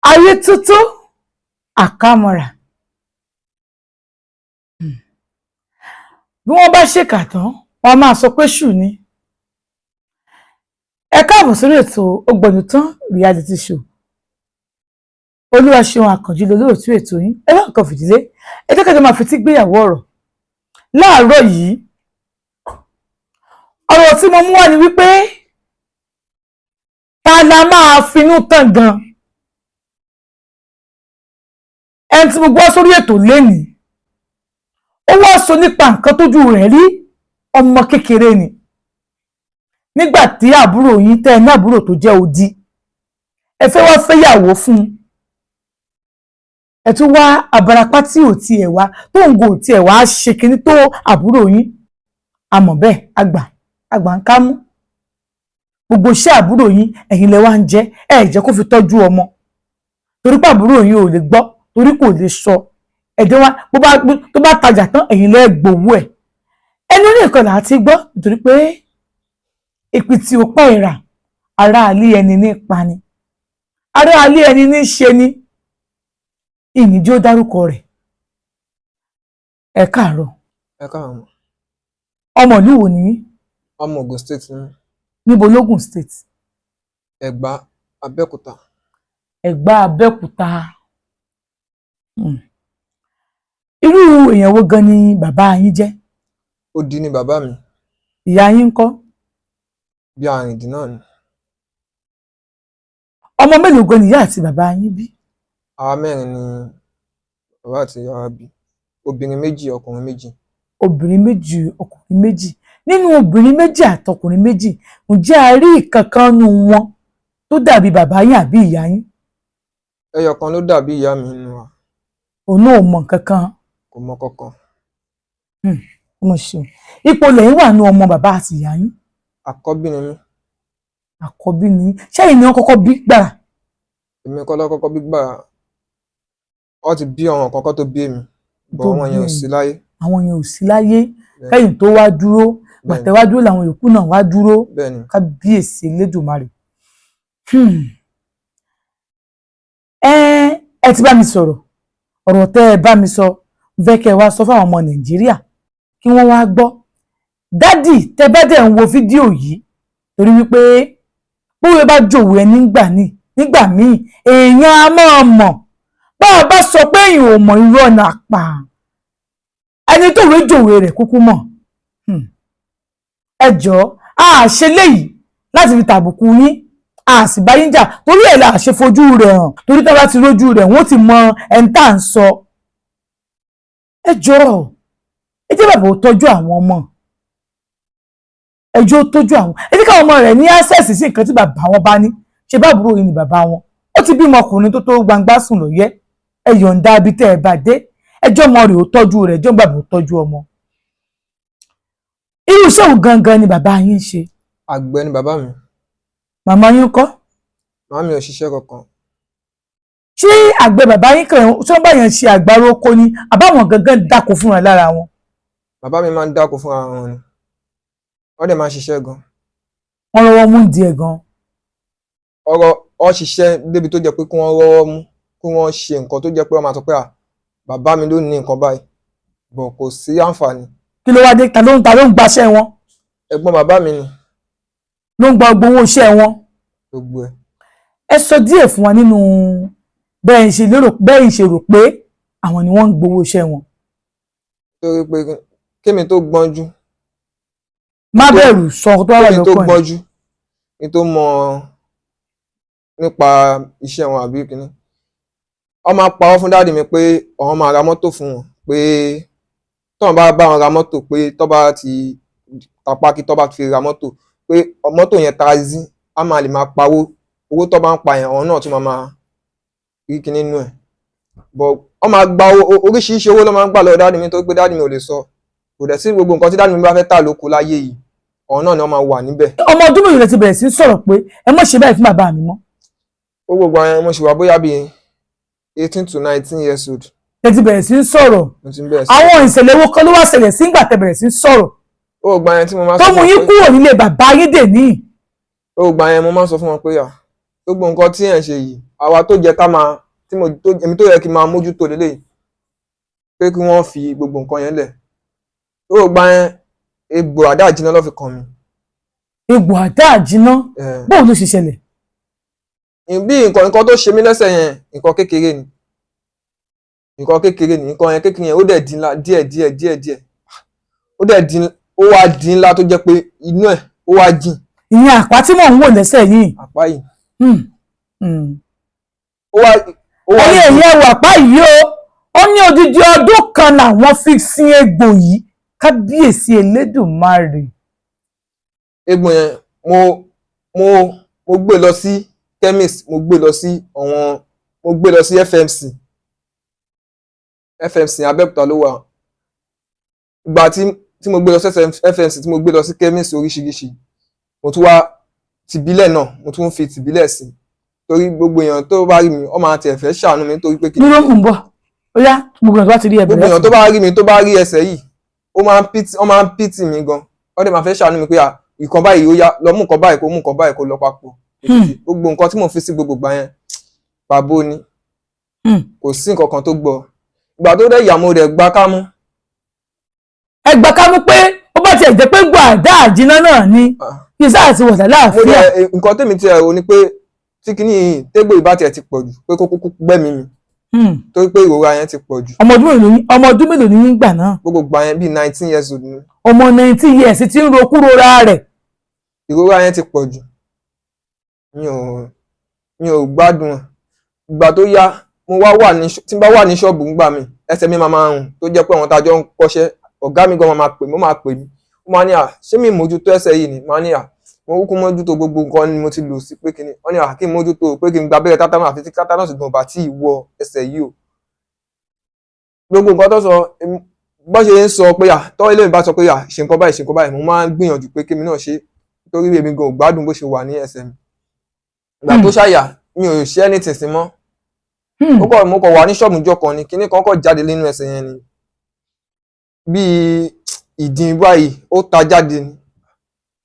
Ayé tuntun àkàmọ̀rà. Bí wọ́n bá ṣèkà tán, wọ́n máa sọ pé ṣù ni. Ẹ káàbọ̀ sórí ètò Ògbónútàn reality show. Olúwaṣeun Àkànjí lolóòtú ètò yín. Ẹ bá nǹkan fìdílé, ẹ jẹ́ kájọ máa fetí gbéyàwó ọ̀rọ̀ láàárọ̀ yìí. Ọ̀rọ̀ tí mo mú wá ni wípé, ta la máa finú tán gan? Ẹni tí mo gbọ́ sórí ètò lénìí, ó wá sọ nípa nǹkan tójú rẹ̀ rí. Ọmọ kékeré ni nígbà tí àbúrò yín tẹ́ ẹ ní, àbúrò tó jẹ́ odi, ẹ fẹ́ wá fẹ́yàwó fún un. Ẹ tún wá abarapá tí ò tiẹ̀ wá tó ń gò tiẹ̀ wá ṣe kinní tó àbúrò yín. Àmọ́ bẹ́ẹ̀, àgbà àgbà ń kámú. Gbogbo iṣẹ́ àbúrò yín, ẹ̀yin lẹ wá ń jẹ́. Ẹ jẹ́ kó fi tọ́jú ọmọ, torí pé àbúrò yín ò lè gbọ́, torí kò lè sọ ẹ̀dẹ̀ wa. Bó bá tó bá tajà tán, ẹ̀yin lẹ gbowó ẹ̀. Ẹni oní nǹkan là á ti gbọ́, nítorí pé ìpìtì ò pẹ́ ìrà. Ará alé ẹni ní pani, ará alé ẹni ní ṣe ni. Ìníjí ó dárúkọ rẹ̀. Ẹ káàárọ̀. Ẹ káàárọ̀ mọ́. Ọmọ ìlú wo nìyí? Ọmọ Ògùn State ni mí. Níbo lógùn State? Ẹ̀gbá, Abẹ́òkúta. Ẹ̀gbá, Abẹ́òkúta. Irú èèyàn wo gan ni bàbá yín jẹ́? Odi ni bàbá mi. Ìyá yín ńkọ́? Bí arìndìn náà ni. Ọmọ mélòó gan ni ìyá àti bàbá yín bí? Àwa mẹ́rin ni bàbá àti ìyá wa bí: obìnrin méjì, ọkùnrin méjì. Obìnrin méjì, ọkùnrin méjì. Nínú obìnrin méjì àtọkùnrin méjì, ǹjẹ́ a rí ìkankan nínú wọn tó dàbí bàbá yín àbí ìyá yín? Ẹyọ kan ló dàbí ìyá mi nínú wa. Òun náà ò mọ nǹkan kan? Kò mọ kankan. Mo ṣeun. Ipò lẹ́yìn wà ní ọmọ bàbá àti ìyá yín? Àkọ́bí ni mí. Àkọ́bí ni. Ṣẹ́yìn ni wọ́n kọ́kọ́ bí gbàrà? Èmi kọ́ ló kọ́kọ́ bí gbàrà. Wọ́n ti bí ọ̀ràn kankan tó bí èmi bọ̀. Tó àwọn bí yẹn ò ẹ̀yin. Sí láyé. Àwọn yẹn ò sí láyé. Bẹ́ẹ̀ni. Kẹ́yìn tó wá dúró, Bẹ́ẹ̀ni. gbàtẹ́ wá dúró làwọn yòókù náà wá dúró. Bẹ́ẹ̀ni. Kábíyèsí Elédùmarè. Ẹ ti bá mi sọ̀rọ̀. Ọ̀rọ̀ tẹ́ ẹ bá mi sọ, ń fẹ́ kẹ́ ẹ wá sọ fáwọn ọmọ Nàìjíríà kí wọ́n wá gbọ́. Daddy, tẹ́ bá dẹ̀ ń wo fídíò yìí, torí wípé bóyá bá jòwó ẹ nígbà ní nígbà míì, èèyàn á máa mọ̀. Bá a bá sọ pé èèyàn ò mọ̀, irú ọ̀nà àpà ẹni tó wé jòwó rẹ̀ kúkú mọ̀. Ẹ jọ̀ọ́, a ṣe léyìí láti fi tàbùkù yín, a sì bá yín jà. Torí ẹ̀ la ṣe fojú rẹ̀ hàn, torí tá a bá ti rójú rẹ̀, wọ́n ti mọ ẹni tá à ń sọ. Ẹ jọ̀ọ́, ẹ jẹ́ bàbá ó tọ́jú àwọn ọmọ. Ẹ jọ̀ọ́, ó tọ́jú àwọn. Ẹ jẹ́ káwọn ọmọ rẹ̀ ní access sí nǹkan tí bàbá wọn bá ní. Ṣe bá àbúrò yìí ni bàbá wọn, ó ti bímọ ọkùnrin tó tó gbangba sùn lóyẹ. Ẹ yọ̀ǹda ibi tẹ́ ẹ bá dé. Ẹjọ́ ọmọ rẹ̀ ó tọ́jú rẹ̀, ẹjọ́ bàbá ó tọ́jú ọmọ. Irú iṣẹ́ wo gangan ni bàbá yín ń ṣe? Àgbẹ̀ ni bàbá mi. Màmá yín kọ́? Màmá mi ò ṣiṣẹ́ kankan. Ṣé àgbẹ̀ bàbá yín kàn tí wọ́n bá yẹn ṣe àgbàro oko ni, àbáwọn gangan dáko fúnra lára wọn? Bàbá mi máa ń dáko fúnra wọn ni. Wọ́n dẹ̀ máa ń ṣiṣẹ́ gan. Wọ́n lọ́wọ́ mú díẹ̀ gan? Ọ̀rọ̀ ọ ṣiṣẹ́ débi tó jẹ́ pé kí wọ́n rọ́wọ́ mú, kí wọ́n ṣe nǹkan tó jẹ́ pé wọ́n máa sọ pé, "À, bàbá mi ló ní nǹkan báyìí," bọ̀ kò sí àǹfààní. Kí ló wá dé? Ta ló ń gbaṣẹ́ wọn? Ẹ̀gbọ́n bàbá mi ni. Ló ń gba gbogbo owó iṣẹ́ wọn? Gbogbo ẹ̀. Ẹ sọ díẹ̀ fún wa nínú bẹ́ẹ̀ ń ṣe lérò, bẹ́ẹ̀ ń ṣe rò pé àwọn ni wọ́n ń gbowó iṣẹ́ wọn. Torí pé kémi tó gbọ́njú Má bẹ̀rù, sọ tó wà kémi tó lọ́kàn ẹ̀. gbọ́njú kí tó mọ nípa iṣẹ́ wọn àbí kíní, wọ́n máa parọ́ fún daddy mi pé àwọn máa ra mọ́tò fún wọn, pé tọ́wọ́n bá bá wọn ra mọ́tò, pé tọ́ bá ti tapá kí tọ́ bá fi ra mọ́tò, pé mọ́tò yẹn taxi á máa lè máa pawó. Owó tó bá ń pa yẹn, àwọn náà tún máa máa rí kíní nínú ẹ̀. But wọ́n máa gba oríṣiríṣi owó ló máa ń gbà lọ́wọ́ daddy mi, torí pé daddy mi ò lè sọ. Kò dẹ̀ sí gbogbo nǹkan tí daddy mi bá fẹ́ tà lóko láyé yìí, àwọn náà ni wọ́n máa wà níbẹ̀. Ọmọ ọdún mélòó lẹ ti bẹ̀rẹ̀ sí í sọ̀rọ̀ pé ẹ má ṣe báyìí fún bàbá mi mọ́? Ó gbogbo àwọn, mo ṣì wà bóyá bíi 18 to 19 years old. Lẹ ti bẹ̀rẹ̀ sí í sọ̀rọ̀? Mo ti ń bẹ̀rẹ̀ sí. Àwọn ìṣẹ̀lẹ̀ wo kan ló wá ṣẹlẹ̀ sí ìgbà tẹ bẹ̀rẹ̀ sí í sọ̀rọ̀ Ó gbogbo àwọn tí mo máa ń tó sọ mú fún yín wọn pé kúrò nílé bàbá yín dè ní? Ó gbogbo àwọn, mo máa ń sọ fún wọn pé, à, gbogbo nǹkan tí ẹ̀ ń ṣe yìí Àwa tó jẹ ká máa tí mo tó èmi tó yẹ kí n máa mójútó lélẹ́yìí, pé kí wọ́n fi gbogbo nǹkan yẹn lẹ̀. Ó gba yẹn, egbò àdá àjìnà ló fi kàn mí. Egbò àdá àjìnà? Bóun ló ṣe ṣẹlẹ̀? Bí nǹkan tó ṣe mí lẹ́sẹ̀ yẹn, nǹkan kékeré ni, nǹkan kékeré ni. Nǹkan yẹn kékeré yẹn, ó dẹ̀ di ńlá díẹ̀ díẹ̀ díẹ̀ díẹ̀. Ó dẹ̀ di, ó wá di ńlá tó jẹ́ pé inú ẹ̀ ó wá jìn. Ìyẹn àpá tí mò ń wò lẹ́sẹ̀ yìí? Àpá yìí. Ó wá Ẹ̀yin jìn. èèyàn, ẹwà àpá yìí o. Ó ní odidi ọdún kan làwọn fi sin egbò yìí. Kábíyèsí Elédùmarè! Egbò yẹn, mo gbé lọ sí chemist, mo gbé lọ sí àwọn, mo gbé lọ sí FMC. FMC Abẹ́òkúta ló wà. Ìgbà tí mo gbé lọ sí FMC, tí mo gbé lọ sí chemist oríṣiríṣi, mo tún wá tìbílẹ̀ náà, mo tún fi tìbílẹ̀ sí, torí gbogbo èèyàn tó bá rí mi, ó máa tiẹ̀ fẹ́ ṣàánú mi, nítorí pé kí Dúró, ń bọ̀. Ó yá, gbogbo ẹ̀ tó bá ti rí ẹ gbogbo bẹ̀rẹ̀. èèyàn tó bá rí mi, tó bá rí ẹsẹ̀ yìí, ó máa ń pity mi gan. Ó dẹ̀ máa fẹ́ ṣàánú mi pé à, ìkan báyìí, ó yá, lọ mú nǹkan báyìí, kó mú nǹkan báyìí, kó lọ papọ̀. Gbogbo nǹkan tí mo fi sí gbogbo ìgbà yẹn, pàbó ni. Kò sí nǹkan kan tó gbọ́. Ìgbà tó dẹ̀ yà, mo dẹ̀ gbá kámú. Ẹ gbà ká mú pé ó bá tiẹ̀ jẹ́ pé gbọ́ àdá àjìnà náà ni kí sáà ti wọ̀tà Mo láàfíà. dẹ̀, nǹkan tèmi tiẹ̀ rò ni pé tí kinní yìí, tégbò ìbá tiẹ̀ ti pọ̀ jù, pé kó kúkú gbẹ́mìí mi, torí pé ìrora yẹn ti pọ̀ jù. Ọmọ ọdún mélòó ní yín gbà náà? Gbogbo ìgbà yẹn, bíi 19 years old ni. Ọmọ 19 years tí ń ro kúrora rẹ̀. Ìrora yẹn ti pọ̀ jù, mi ò gbádùn ẹ̀. Ìgbà tó yá, mo wá wà ní, tí n bá wà ní ṣọ́ọ̀bù ńgbà mi, ẹsẹ̀ mi máa rùn, tó jẹ́ pé àwọn tá a jọ ń kọ́ṣẹ́, ọ̀gá mi gan máa pè mí, ó máa pè mí, ó máa ní, "À, ṣé mi mójútó ẹsẹ̀ yìí ni?" Máa ní, "À, mo kúkú mójútó, gbogbo nǹkan ni mo ti lò sí." Pé kíni, wọ́n ní, "À, kí n mójútó, pé kí n gba abẹ́rẹ́ tetanus, àfi tí tetanus gan bá tí ì wọ ẹsẹ̀ yìí o." Gbogbo nǹkan tó sọ, bó ṣe ń sọ pé, à, tọ́ ilé mi bá sọ pé, à, ṣe nǹkan báyìí, ṣe nǹkan báyìí, mo máa ń gbìyànjú pé kémi náà ṣe, torí èmi gan ò gbádùn bó ṣe wà ní ẹsẹ̀ mi. Ìgbà tó ṣàyà, mi ò ṣe anything sí mọ́. Ó kọ̀, mo kọ̀ wà ní ṣọ́ọ̀bù jọ kan ni kinní kan kọ̀ jáde nínú ẹsẹ̀ yẹn, ni bíi ìdin báyìí, ó ta jáde ni.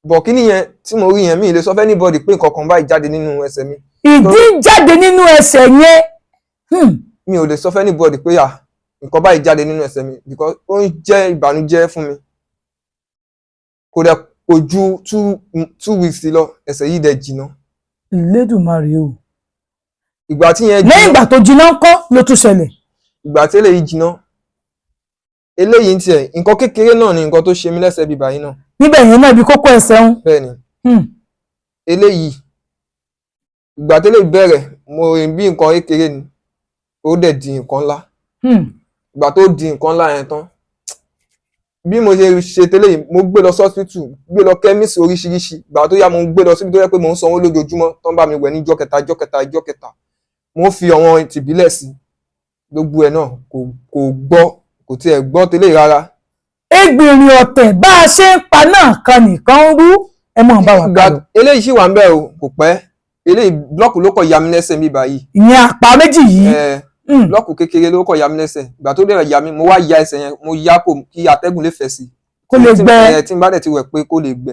Bọ̀ kíní yẹn tí mo rí yẹn, mi ì lè sọ fún anybody pé nǹkan kan báyìí jáde nínú ẹsẹ̀ mi. Ìdí jáde nínú ẹsẹ̀ yẹn. Mi ò lè sọ fún anybody pé, à, nǹkan báyìí jáde nínú ẹsẹ̀ mi, because ó ń jẹ́ ìbànújẹ́ fún mi. Kò dẹ̀ kò ju 2 weeks lọ, ẹsẹ̀ yìí dẹ̀ jìnnà. Elédùmarè o! Ìgbà tí yẹn Lẹ́yìn jìnnà, ìgbà tó jiná ńkọ́ ló tún ṣẹlẹ̀? Ìgbà tí eléyìí jìnnà, eléyìí ń tiẹ̀, nǹkan kékeré náà ni nǹkan tó ṣe mí lẹ́sẹ̀ bíbá yìí náà. Níbẹ̀ yẹn náà, ibi kókó ẹsẹ̀ ń. Bẹ́ẹ̀ ni. Eléyìí, ìgbà tí eléyìí bẹ̀rẹ̀, mo rí bí nǹkan kékeré ni, ó dẹ̀ di nǹkan ńlá. Ìgbà tó di nǹkan ńlá yẹn tán, bí mo ṣe ṣe tẹ́lẹ̀ yìí, mo gbé lọ hospital, gbé lọ chemist oríṣiríṣi. Ìgbà tó yá, mo gbé lọ síbi tó yẹ pé mo ń sanwó lójoojúmọ́, tó ń bá mi wẹ̀ ní ijọ́ kẹta, ijọ́ kẹta, ijọ́ kẹta. Mo fi àwọn tìbílẹ̀ sí gbogbo ẹ̀ náà, kò gbọ́, kò tiẹ̀ gbọ́ tẹ́lẹ̀ rárá. Ẹgbìnrin ọ̀tẹ̀, bá a ṣe ń pa náà kan nìkan ń rú. Ẹ mọ̀ bá wa Ìgbà kálọ. eléyìí sì wà ń bẹ̀ o, kò pẹ́, eléyìí block ló kọ̀ ya mi lẹ́sẹ̀ mi báyìí. Ìyẹn àpá méjì yìí? Ẹ, block kékeré ló kọ̀ ya mi lẹ́sẹ̀. Ìgbà tó dẹ̀ ya mi, mo wá ya ẹsẹ̀ yẹn, mo ya kò kí atẹ́gùn lè fẹ̀ sí. Kó lè gbẹ. Tí n bá dẹ̀ ti wẹ̀ pé kó lè gbẹ.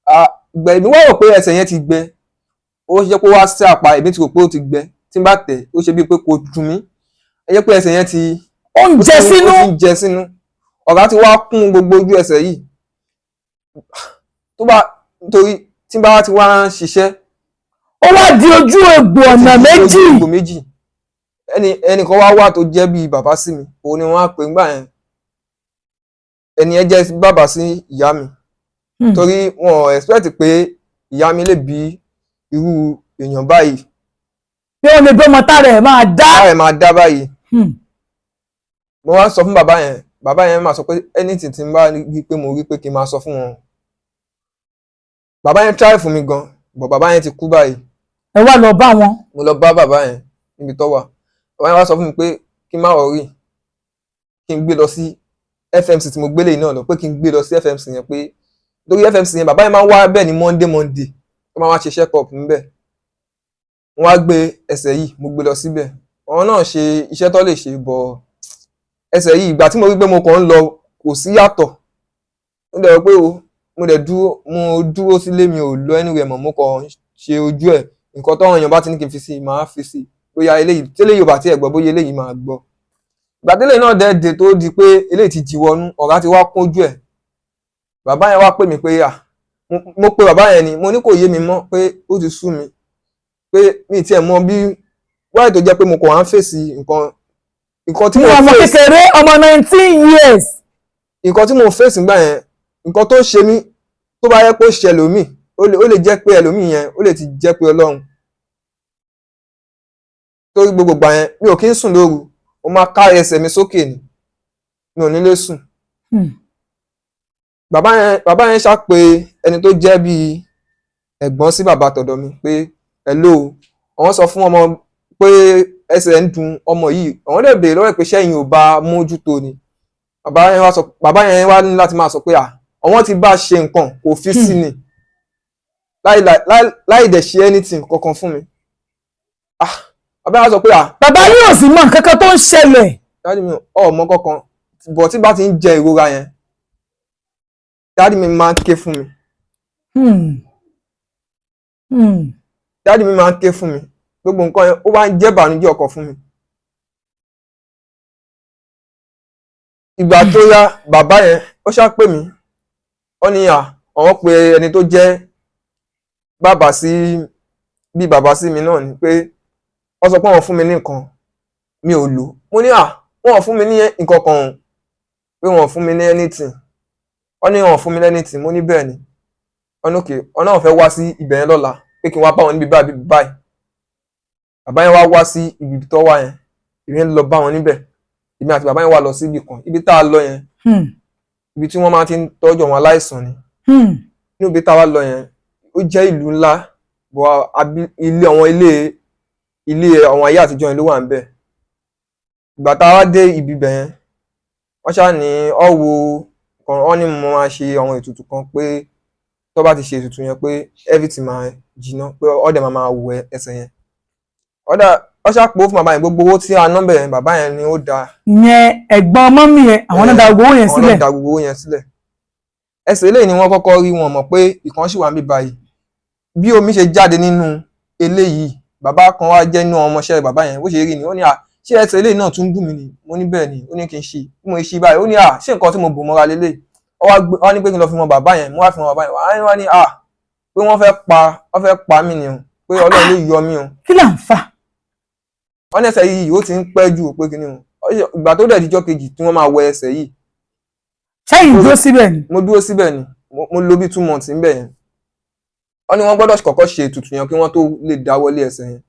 Ah, gbẹ, èmi wá rò pé ẹsẹ̀ yẹn ti gbẹ, ó ṣe pé ó wá sí àpá. Èmi ti rò pé ó ti gbẹ. Tí n bá tẹ̀, ó ṣe bíi pé kò dùn mí. Ẹ jẹ́ pé ẹsẹ̀ yẹn ti Ó ń jẹ sínú. Ó ti ń jẹ sínú, ọ̀rá ti wá kún gbogbo ojú ẹsẹ̀ yìí. Tó bá nítorí tí n bá ti wá ń ṣiṣẹ́, Ó wá di ojú egbò ọ̀nà ti di méjì. ojú egbò méjì. Ẹnìkan wá wà tó jẹ́ bíi bàbá sí mi, òun ni wọ́n á pè ńgbà yẹn. Ẹni yẹn jẹ́ bàbá sí ìyá mi, torí wọn ò expect pé ìyá mi lè bí irú èèyàn báyìí. Pé wọ́n lè bí ọmọ tára ẹ̀ máa dá. Tára ẹ̀ máa dá báyìí. Mo wá sọ fún bàbá yẹn, bàbá yẹn máa sọ pé anything tí n bá rí pé mo rí pé kí n máa sọ fún wọn. Bàbá yẹn try fún mi gan, but bàbá yẹn ti kú báyìí. Ẹ wá lọ bá wọn? Mo lọ bá bàbá yẹn níbi tó wà. Bàbá yẹn wá sọ fún mi pé kí n má worry, kí n gbé lọ sí FMC tí mo gbélé yìí náà lọ, pé kí n gbé lọ sí FMC yẹn, pé lórí FMC yẹn, bàbá yẹn máa ń wá bẹ́ẹ̀ ní Monday Monday, ó máa wá ṣe check up níbẹ̀. Wọ́n wá gbé ẹsẹ̀ yìí, mo gbé lọ síbẹ̀. Àwọn náà ṣe iṣẹ́ tó lè ṣe bọ̀ ẹsẹ̀ yìí. Ìgbà tí mo rí pé mo kàn ń lọ, kò sí yàtọ̀, mo dẹ̀ rò pé o, mo dẹ̀ dúró, mo dúró sílé, mi ò lọ anywhere mọ́. Mo kàn ń ṣe ojú ẹ̀. Nǹkan tọ́wọ́n èèyàn bá ti ní kí n fi sí, màá fi sí. Bóyá eléyìí tí eléyìí ò bá tiẹ̀ gbọ́, bóyá eléyìí máa gbọ́. Ìgbà tẹ́lẹ̀ náà dẹ́ de tó di pé eléyìí ti jì wọnú, ọ̀rá ti wá kúnjú ẹ̀. Bàbá yẹn wá pè mí pé à, mo pe bàbá yẹn ni, mo ní kò yé mi mọ́, pé ó ti sú mi, pé mi tiẹ̀ mọ bí wáyé tó jẹ́ pé mo kàn wá ń fèsì nǹkan tí ní mo ọmọ fèsì kékeré, ọmọ 19 years. Nǹkan tí mo fèsì gbà yẹn, nǹkan tó ṣe mí, tó bá yẹ kó ṣe ẹlòmíì, ó lè jẹ́ pé ẹlòmíì yẹn ó lè ti jẹ́ pé Ọlọ́run. Torí gbogbo gbà yẹn, mi ò kí ń sùn lóru. Mo máa ká ẹsẹ̀ mi sókè ni, mi ò ní lè sùn. Bàbá yẹn ṣá pé ẹni tó jẹ́ bíi ẹ̀gbọ́n sí bàbá tọ̀dọ̀ mi pé hello, àwọn sọ fún ọmọ pé ẹsẹ̀ ń dùn ọmọ yìí. Àwọn dẹ̀ béèrè lọ́wọ́ ẹ̀ pé sẹ́yìn ò bá mójútó ni. Bàbá yẹn wá ní láti máa sọ pé à, àwọn ti bá ṣe nǹkan, kò fi sí ni, láì dẹ̀ ṣe anything kankan fún mi. Ah, bàbá yẹn wá sọ pé à. Bàbá yóò sì mọ nǹkan kan tó ń ṣẹlẹ̀. Daddy mi ò mọ kankan bọ̀. Tí bá ti ń jẹ ìrora yẹn, daddy mi máa ń ké fún mi. Daddy mi máa ń ké fún mi. Gbogbo nǹkan yẹn, ó wá ń jẹ́ ìbànújẹ́ ọkàn fún mi. Ìgbà tó yá, bàbá yẹn ó ṣá pè mí. Ó ní à, àwọn pe ẹni tó jẹ́ bàbá sí bí bàbá sí mi náà ni pé wọ́n sọ pé wọ́n fún mi ní nǹkan, mi ò lò. Mo ní à, wọ́n ò fún mi ní nǹkan kan o, pé wọ́n ò fún mi ní anything. Wọ́n ní wọ́n ò fún mi ní anything. Mo ní bẹ́ẹ̀ ni. Wọ́n ní okay, wọ́n náà fẹ́ wá sí ibẹ̀ yẹn lọ́la, pé kí n wá bá wọn níbi báyìí báyìí. Bàbá yẹn wá wá sí ibi tó wà yẹn. Èmi ń lọ bá wọn níbẹ̀. Èmi àti bàbá yẹn wá lọ sí ibì kan. Ibi tá a lọ yẹn, ibi tí wọ́n máa ti ń tọ́jú àwọn aláìsàn ni. Nínú ibi tá a wá lọ yẹn, ó jẹ́ ìlú ńlá bọ́ àbí ilé, àwọn ilé ilé àwọn ayé àtijọ́ yẹn ló wà níbẹ̀. Ìgbà tá a wá dé ibi ibẹ̀ yẹn, wọ́n ṣáà ní ọ́ wo kan, wọ́n ní mo máa ṣe àwọn ètùtù kan, pé tó bá ti ṣe ètùtù yẹn, pé everything máa jiná, pé ọ̀dẹ̀ máa máa wọ ẹsẹ̀ yẹn. Ọ̀dà wọ́n ṣáà pò fún bàbá yẹn. Gbogbo owó tí a ná bẹ̀ yẹn, bàbá yẹn ni ó da. Ìyẹn ẹ̀gbọ́n mummy yẹn, àwọn náà da gbogbo owó yẹn Àwọn sílẹ̀. náà da gbogbo owó yẹn sílẹ̀. Ẹsẹ̀ eléyìí ni wọ́n kọ́kọ́ rí. Wọn mọ̀ pé ìkan ṣì wà níbí báyìí. Bí omi ṣe jáde nínú eléyìí, bàbá kan wá jẹ́ inú ọmọọṣẹ́ bàbá yẹn. Bó ṣe rí ni, ó ní à, ṣé ẹsẹ̀ eléyìí náà tún dùn mí ni? Mo ní bẹ́ẹ̀ ni. Ó ní kí n ṣí. Bí mo ṣí báyìí, ó ní à, ṣé nǹkan tí mo bò mọ́ra lélẹ̀? Ó wá ní pé kí n lọ fi mọ bàbá yẹn. Mo wá fi mọ bàbá yẹn. Wá ní à, pé wọ́n fẹ́ pa mí ni o, pé Ọlọ́run ló yọ mí o. Kí là ń fà? Wọ́n ní ẹsẹ̀ yìí, ó ti ń pẹ́ jù, pé kí ni o. Ìgbà tó dẹ̀ dijọ́ kejì tí wọ́n máa wẹ ẹsẹ̀ yìí, Ṣẹ́yìn dúró síbẹ̀ ni? Mo dúró síbẹ̀ ni. Mo lò bí 2 months níbẹ̀ yẹn. Wọ́n ní wọ́n gbọ́dọ̀ kọ́kọ́ ṣe ètùtù yẹn kí wọ́n tó lè dáwọ́lé ẹsẹ̀ yẹn.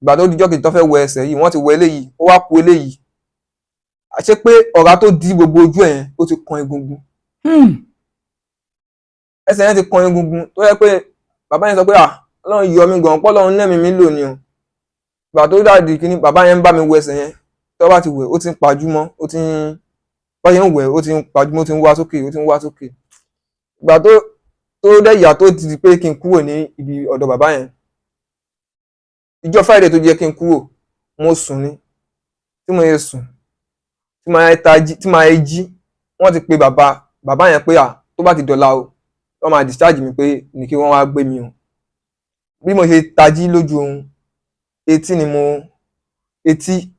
Ìgbà tó dijọ́ kejì tó fẹ́ wẹ ẹsẹ̀ yìí, wọ́n ti wẹ eléyìí, ó wá ku eléyìí. Àṣé pé ọ̀rá tó dí gbogbo ojú ẹ̀ yẹn, ó ti kan egungun. Ẹsẹ̀ yẹn ti kan egungun, tó yẹ pé bàbá yẹn sọ pé à, Ọlọ́run yọ mí gan, pọ́ Ọlọ́run lẹ́mìí mi lò ní o. Ìgbà tó dàdí kíní, bàbá yẹn ń bá mi wẹ ẹsẹ̀ yẹn. Tó bá ti wẹ̀, ó ti ń pajúmọ́, ó ti ń bá ṣe ń wẹ̀, ó ti ń pajúmọ́, ó ti ń wá sókè, ó ti ń wá sókè. Ìgbà tó dẹ̀ yà, tó ti di pé kí n kúrò ní ibi ọ̀dọ̀ bàbá yẹn, ìjọ́ Friday tó jẹ́ kí n kúrò, mo sùn ni. Tí mo yẹ sùn, tí màá jí, wọ́n ti pe bàbá yẹn pé à, tó bá ti dọ̀la o, wọ́n máa discharge mi, pé ní kí wọ́n wá gbé mi o. Bí mo ṣe tají lójú oorun, etí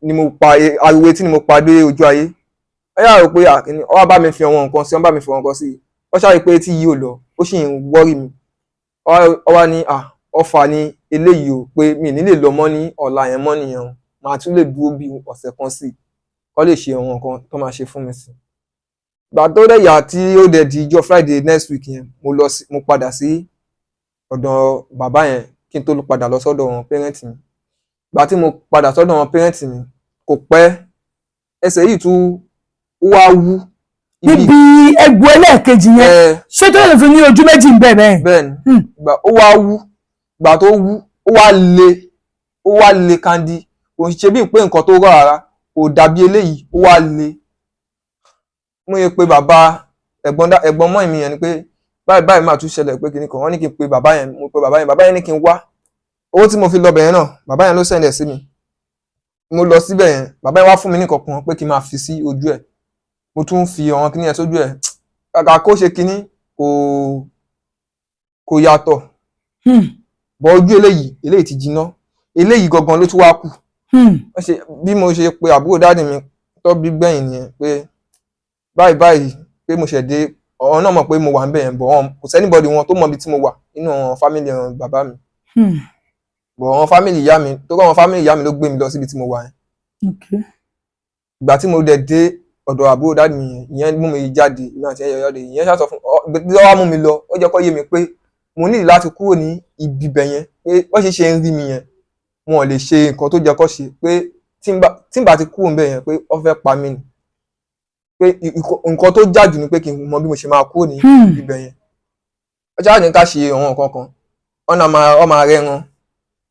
ni mo pa, ariwo etí ni mo pa dé ojú ayé. Ẹ yára rò pé àkíní ọ wá bá mi fi àwọn nǹkan sí, wọ́n bá mi fi àwọn nǹkan sí. Wọ́n ṣáà rí pé etí yìí ò lọ, ó sì ń worry mi. Ọ wá ní à, ọfà ni eléyìí o, pé mi ní lè lọ mọ́ ní ọ̀la yẹn mọ́ nìyẹn o. Màá tún lè dúró bí ọ̀sẹ̀ kan sí i, kó lè ṣe àwọn nǹkan tó máa ṣe fún mi sí. Ìgbà tó dẹ̀ yà, tí ó dẹ̀ di ijọ́ Friday next week yẹn, mo lọ sí, mo padà sí ọ̀dọ̀ bàbá yẹn kí n tó padà lọ sọ́dọ̀ wọn parent mi. Ìgbà tí mo padà sọ́dọ̀ wọn parent mi, kò pẹ́, ẹsẹ̀ yìí tún wá wú. Níbi egbò ẹlẹ́ẹ̀kejì yẹn? Ẹ. Ṣé tó lè fi ní ojú méjì ń bẹ̀ bẹ́ẹ̀? Bẹ́ẹ̀ ni. Ìgbà ó wá wú, ìgbà tó wú, ó wá le, ó wá le kandi. Kò ṣe bíi pé nǹkan tó rọ̀ rárá, kò dàbí eléyìí, ó wá le. Mo yẹ pé bàbá ẹ̀gbọ́n mọ́ mi yẹn ni pé báyìí báyìí máa tún ṣẹlẹ̀, pé kinní kan. Wọ́n ní kí n pe bàbá yẹn. Mo pe bàbá yẹn, bàbá yẹn ní kí n wá. Owó tí mo fi lọ bẹ̀ yẹn náà, bàbá yẹn ló send ẹ̀ sí mi. Mo lọ síbẹ̀ yẹn, bàbá yẹn wá fún mi ní nǹkan kan pé kí n máa fi sí ojú ẹ̀. Mo tún fi àwọn kinní yẹn sójú ẹ̀. Kàkà kó ṣe kinní, kò yàtọ̀. Bọ̀ ojú eléyìí, eléyìí ti jiná, eléyìí gangan ló tún wá kù. Wọ́n ṣe bí mo ṣe pe àbúrò daddy mi tó bí gbẹ̀yìn nìyẹn pé báyìí báyìí, pé mo ṣẹ̀ dé. Ọ̀hún náà mọ̀ pé mo wà ń bẹ̀ yẹn, bọ̀ wọn kò sí anybody wọn tó mọ̀ ibi tí mo wà nínú àwọn family àwọn bàbá mi. Bọ̀ àwọn family ìyá mi tó kọ́, àwọn family ìyá mi ló gbé mi lọ síbi tí mo wà yẹn. Ìgbà tí mo dẹ̀ dé ọ̀dọ̀ àbúrò daddy mi yẹn, ìyẹn mú mi jáde, èmi àti ẹ̀yọ̀ jáde. Ìyẹn ṣáà sọ fún ọ bí wọ́n wá mú mi lọ, ó jẹ́ kó yé mi pé mo ní láti kúrò ní ibi bẹ̀ yẹn, pé wọ́n ṣe ṣe ń rí mi yẹn, wọn ò lè ṣe nǹkan tó jẹ́ kó ṣe, pé tí n bá ti kúrò níbẹ̀ yẹn, pé wọ́n fẹ́ pa mí ni, pé nǹkan tó jà jù ni pé kí n mọ bí mo ṣe máa kúrò ní ibẹ̀ yẹn. Ó ṣáà ní ká ṣe àwọn nǹkan kan, wọ́n náà máa wọ́n máa rẹ́ran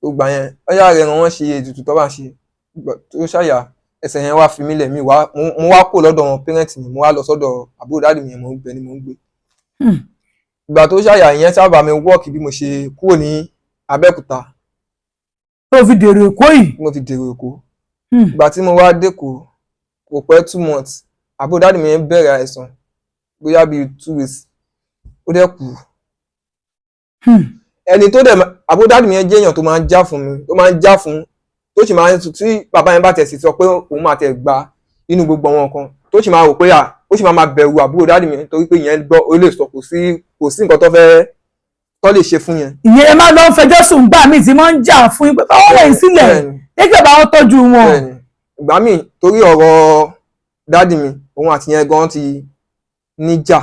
gbogbo yẹn, wọ́n ṣáà rẹ́ran, wọ́n ṣe ètùtù tó bá ṣe. Tó ṣàyà ẹsẹ̀ yẹn wá fi mí lẹ̀, mi wá mo wá kúrò lọ́dọ̀ wọn parent mi, mo wá lọ sọ́dọ̀ àbúrò daddy mi yẹn, mo ń bẹ ni mo ń gbé. Ìgbà tó ṣàyà, ìyẹn sábà mi work bí mo ṣe kúrò ní Abẹ́òkúta. Tó fi dèrò Èkó yìí. Tí mo fi dèrò Èkó. Ìgbà tí mo wá dÉkòó, kò pẹ́ 2 months, àbúrò daddy mi yẹn bẹ̀rẹ̀ àìsàn, bóyá bíi 2 weeks, ó dẹ̀ kú. Ẹni tó dẹ̀ àbúrò daddy mi yẹn jẹ́ èèyàn tó máa ń já fún mi, tó máa ń já fún, tó sì máa ń tí bàbá yẹn bá tẹ̀ sí sọ pé òun máa tẹ̀ gba inú gbogbo àwọn nǹkan, tó sì máa rò pé à ó sì máa máa bẹ̀rù àbúrò daddy mi torí pé ìyẹn gbọ́, ó lè sọ, kò sí nǹkan tó fẹ́ tó lè ṣe fún yẹn. Ìyẹn ẹ máa lọ ń fẹjọ́ sùn gbà míì tí wọ́n ń jà fún yín pé káwọn wọ̀nyí sílẹ̀. Bẹ́ẹ̀ni. Gẹ́gẹ́ bá wọn tọ́jú wọn. Bẹ́ẹ̀ni, ìgbà míì torí ọ̀rọ̀ daddy mi, òun àti yẹn gan ti níjà.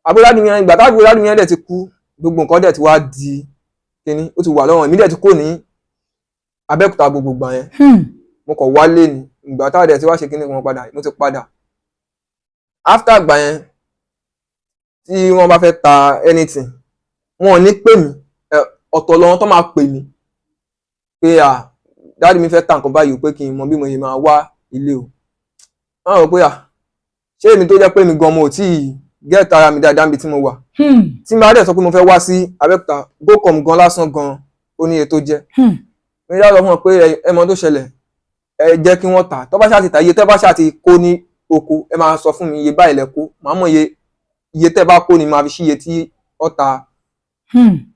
Àbúrò daddy mi yẹn, ìgbà tábúrò daddy mi yẹn dẹ̀ ti kú, gbogbo nǹkan dẹ̀ ti wá di kíní, ó ti wà lọ́wọ́ mi, dẹ̀ ti kó ní Abẹ́òkúta gbogbo ìgbà yẹn. Mo kàn wálé ni. Ìgbà táwọn dẹ̀ ti wá ṣe kíní kan padà, mo ti padà after ìgbà yẹn. Tí wọ́n bá fẹ́ ta anything, wọn ò ní pè mí. Ọ̀tọ̀ lọ́wọ́ tó máa pè mí pé à daddy mi fẹ́ ta nǹkan báyìí o, pé kí n mọ bí mo ṣe máa wá ilé o. Wọ́n rò pé à ṣé èmi tó jẹ́ pé mi gan mo ò tí ì get ara mi dáadáa níbi tí mo wà. Tí n bá dẹ̀ sọ pé mo fẹ́ wá sí Abẹ́òkúta, GoCom gan lásán gan ó ní iye tó jẹ́. Mo yá lọ fún wọn pé ẹ mọ tó ṣẹlẹ̀, ẹ jẹ́ kí wọ́n tà. Tó bá ṣáà ti tà, iye tẹ́ bá ṣáà ti kó ní oko, ẹ máa sọ fún mi iye báyìí lẹ kó, màá mọ̀ iye tẹ́ bá kó ni màá fi ṣí iye tí ó ta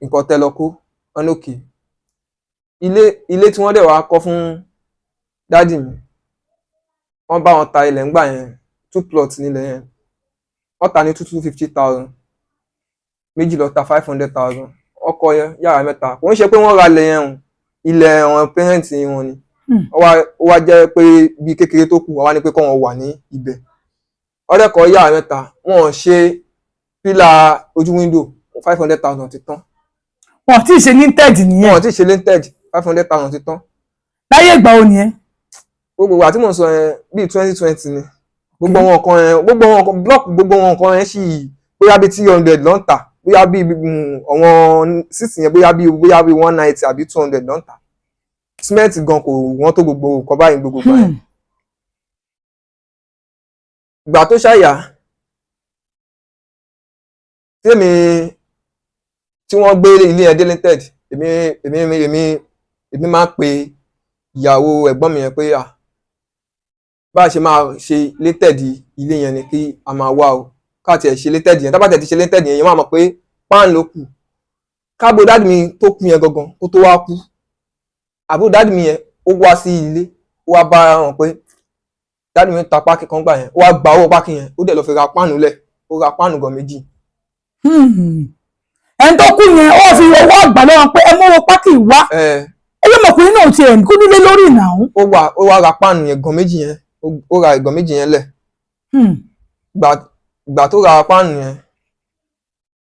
nǹkan tẹ́ lọ kó. Wọn ní òkè. Ilé tí wọ́n dẹ̀ wá kọ́ fún daddy mi, wọ́n bá wọn ta ilẹ̀ ńgbà yẹn, two plots nílẹ̀ yẹn, wọ́n ta ní two two fifty thousand, méjì lọ ta 500,000. Ọkọ̀ yẹn yàrá mẹ́ta. Kò ń ṣe pé wọ́n ra ilẹ̀ yẹn o, ilẹ̀ àwọn parents wọn ni. Ó wá jẹ́ pé bí kékeré tó kù, wọ́n wá ní pé kọ́ wọn wà ní ibẹ̀. Ọ̀rẹ́kọ̀ yàrá mẹ́ta, wọ́n ò ṣe pillar ojú window, 500,000 ti tán. Wọn tí ì ṣe lintel nìyẹn. Wọn ò tí ì ṣe lintel, 500,000 ti tán. Láyé ìgbà wo nìyẹn? Gbogbo ìgbà tí mò ń sọ yẹn, bíi 2020 ni. Gbogbo àwọn nǹkan yẹn, gbogbo àwọn nǹkan block, gbogbo àwọn nǹkan yẹn sì bóyá bíi 300 ló ń tà, bóyá bíi àwọn sísì yẹn, bóyá bíi 190 àbí 200 ló ń tà. Cement gan kò wọ́n tó gbogbo nǹkan báyìí gbogbo ìgbà yẹn. Ìgbà tó ṣàyà tèmi tí wọ́n gbé ilé yẹn dé lintel, èmi máa ń pe ìyàwó ẹ̀gbọ́n mi yẹn pé à bá a ṣe máa ṣe lintel ilé yẹn ni kí a máa wá o, ká tiẹ̀ ṣe lintel yẹn. Tá bá tiẹ̀ ti ṣe lintel yẹn, yẹn máa mọ̀ pé páàn ló kù káàbò daddy mi tó kú yẹn gangan. Kó tó wá kú, àbúrò daddy mi yẹn ó wá sí ilé, ó wá bá wọn pé daddy mi ta pákí kan gbà yẹn, ó wá gba owó pákí yẹn, ó dẹ̀ lọ fi ra páànù lẹ̀, ó ra páànù gan méjì. Ẹni tó kú yẹn, ó fi owó àgbà lọ́wọ́ pé ẹ mú owó pákí wá. Ẹ. Ọlọ́mọkùnrin náà tiẹ̀ kó nílé lórí ìnáwó. Ó wá ra páànù yẹn gan méjì yẹn, ó ra ìgàn méjì yẹn lẹ̀. Gbà tó ra páànù yẹn,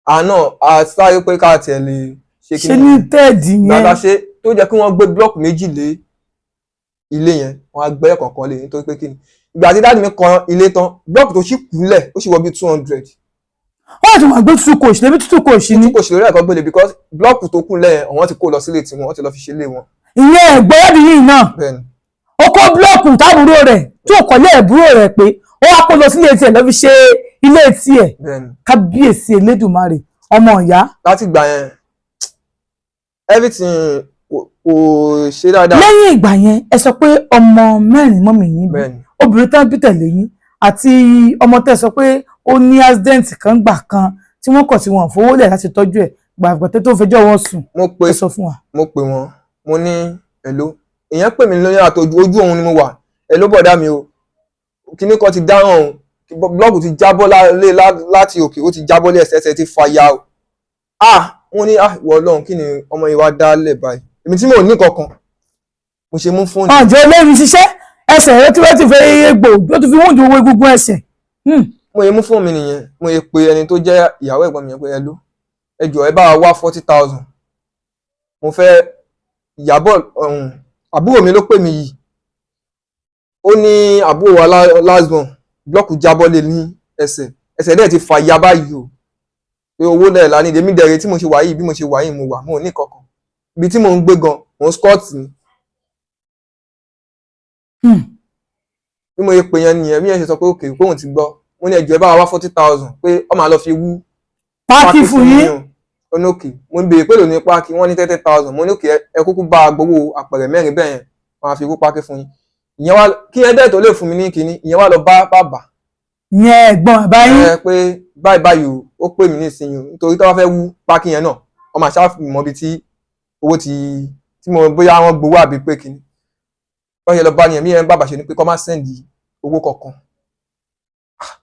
àná a sáré pé ká tiẹ̀ lè ṣe ṣe lintel yẹn. Gbàgbà ṣe tó jẹ́ kí wọ́n gbé block méjì lé ilé yẹn, wọ́n á gbẹ́ kọ̀ọ̀kan lé, nítorí pé kí ni, ìgbà tí daddy mi kan ilé tán, block tó sì kúlẹ̀ ó sì wọ bí 200. Wọ́n ti wọ́n gbé tútù kò sí lébi, tútù kò sí ni. Tí kò sí lórí ẹ̀kọ́ gbélé, because block tó kù lẹ̀, wọ́n ti kó lọ sílé tiwọn, wọ́n ti lọ fi ṣe ilé wọn. Ìyẹn ẹ̀gbọ́n ẹ̀bí yìí náà? Bẹ́ẹ̀ni. Ó kó block táàbúrò rẹ̀ tí ò kọ́lé ẹ̀búrò rẹ̀ pé ó wá kó lọ sílé tiẹ̀ lọ́ fi ṣe ilé tiẹ̀. Bẹ́ẹ̀ni. Kábíyèsí Elédùmarè, ọmọ ìyá. Láti gbà yẹn, everything kò ṣe dáadáa. Lẹ́yìn ìgbà yẹn, ẹ sọ pé ọmọ mẹ́rin mummy yín bí? Bẹ́ẹ̀ni. Obìnrin tán bí tẹ̀lé yín àti ọmọ tẹ́ sọ pé ó ní accident kan gbà kan tí wọ́n kọ̀ tí wọ́n fowó lẹ̀ láti tọ́jú ẹ̀. Gbàgbọ́tẹ́ tó fẹjọ́ wọn sùn, Mo pe ẹ sọ fún wa. Mo pè wọ́n, mo ní hello. Èèyàn pè mí lórí àtọjú ojú òun ni mo wà. Hello bọ̀dá mi o, kíní kan ti dáràn o, block ti jábọ́ láti òkè, ó ti jábọ́ lé ẹsẹ̀, ẹsẹ̀ ti fàya o. Ah, wọ́n ní, ah, ìwọ Ọlọ́run, kí ni ọmọ yìí wá dálẹ̀ báyìí, èmi tí mò ń ní kankan? Mo ṣe mú fóònù. Ọ̀jẹ̀ olórin ṣiṣẹ́ ẹsẹ̀ rẹ tí wọ́n ti fẹ́ egbò, ó ti fi wúndùn owó egungun ẹsẹ̀. Mo yẹ mú fóònù mi nìyẹn, mo yẹ pé ẹni tó jẹ́ ìyàwó ẹ̀gbọ́n mi yẹn pé hello, ẹ jọ̀ọ́, ẹ bá wa wá 40,000, mo fẹ́ Ìyábọ̀ ọ̀hún. Àbúrò mi ló pè mí yìí, ó ní àbúrò wa last born, block jábọ́ lé ní ẹsẹ̀, ẹsẹ̀ dẹ̀ ti fà ya báyìí o, pé owó dẹ̀ la ní. Èmi dẹ̀rẹ̀ tí mo ṣe wà yìí, bí mo ṣe wà yìí, mo wà, mo ò ní kankan. Ibi tí mo ń gbé gan, mo ń squat ni. Bí mo ṣe pè yẹn nìyẹn, bí yẹn ṣe sọ pé okay, pé òun ti gbọ́. Mo ní ẹ jọ̀ọ́, ẹ bá wa wá 40,000, pé ọ máa lọ fi wú páàkì fún yín. O. Ó ní okay. Mo ń béèrè pé lóní páàkì, wọ́n ní 30,000. Mo ní okay, ẹ kúkú bá a gbowó àpẹẹrẹ mẹ́rin bẹ́ẹ̀ yẹn, wọ́n á fi wú páàkì fún yín. Ìyẹn wá kí ẹ dẹ̀ tó lè fún mi ní kinní, ìyẹn wá lọ bá bàbá. Yẹn ẹ̀gbọ́n bàbá yín. Ẹ pé báyìí báyìí o, ó pè mí nísìnyí o, nítorí tó bá fẹ́ wú páàkì yẹn náà, wọ́n máa ṣáà mọ ibi tí owó ti tí mo bóyá wọ́n gbowó àbí pé kinní. Wọ́n yẹ lọ bá nìyẹn, bí yẹn bàbá ṣe ní pé kọ́ má send owó kankan.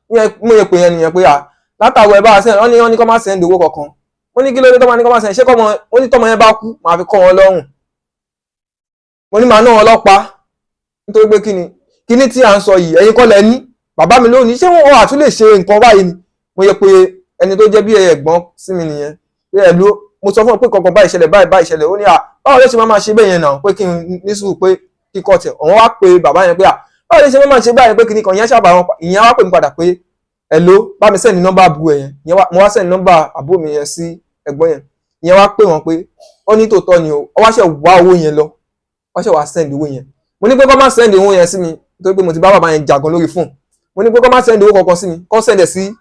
Mo yẹ pé yẹn nìyẹn pé à látàwọ̀ ẹ bá wa send, wọ́n ní kọ́ má send owó kankan. Mo ní kí ló dé tọ́mọ ní kọ́ má send? Ṣé kọ́ mọ? Mo ní tọ́mọ yẹn bá kú, màá fi kọ́ wọn lọ́rùn. Mo ní màá ná wọn ọlọ́pàá, nítorí pé kíni kíní tí à ń sọ yìí, ẹ̀yin kọ́ lẹ ní, bàbá mi lónìí, ṣé wọn àtún lè ṣe nǹkan báyìí ni? Mo yẹ pé ẹni tó jẹ́ bí ẹ̀gbọ́n sí mi nìyẹn pé ẹ̀ ló mo sọ fún ọ pé kankan báyìí ṣẹlẹ̀, báyìí báyìí ṣẹlẹ̀. Ó ní à, báwo ló ṣe máa máa ṣe bẹ́ẹ̀ yẹn náà, pé kí n ní sùúrù, pé kí kọ́ tẹ̀ òun wá pé bàbá yẹn pé à, báwo ló ṣe máa máa ṣe báyìí, pé kíní kan. Ìyẹn ṣàbà wọn, ìyẹn wá pè mí padà pé hello, bá mi send nọ́mbà àbúrò yẹn. Ìyẹn wá, mo wá send nọ́mbà àbúrò mi yẹn sí ẹ̀gbọ́n yẹn. Ìyẹn wá pè wọ́n pé ó ní tòótọ́ ni o. Ó wá ṣe wá owó yẹn lọ, wá ṣe wá send owó yẹn. Mo ní pé kó má send owó yẹn sí mi, nítorí pé mo ti bá bàbá yẹn jàgan lórí fóònù. Mo ní pé kó má send owó kankan sí mi, kó send ẹ̀ sí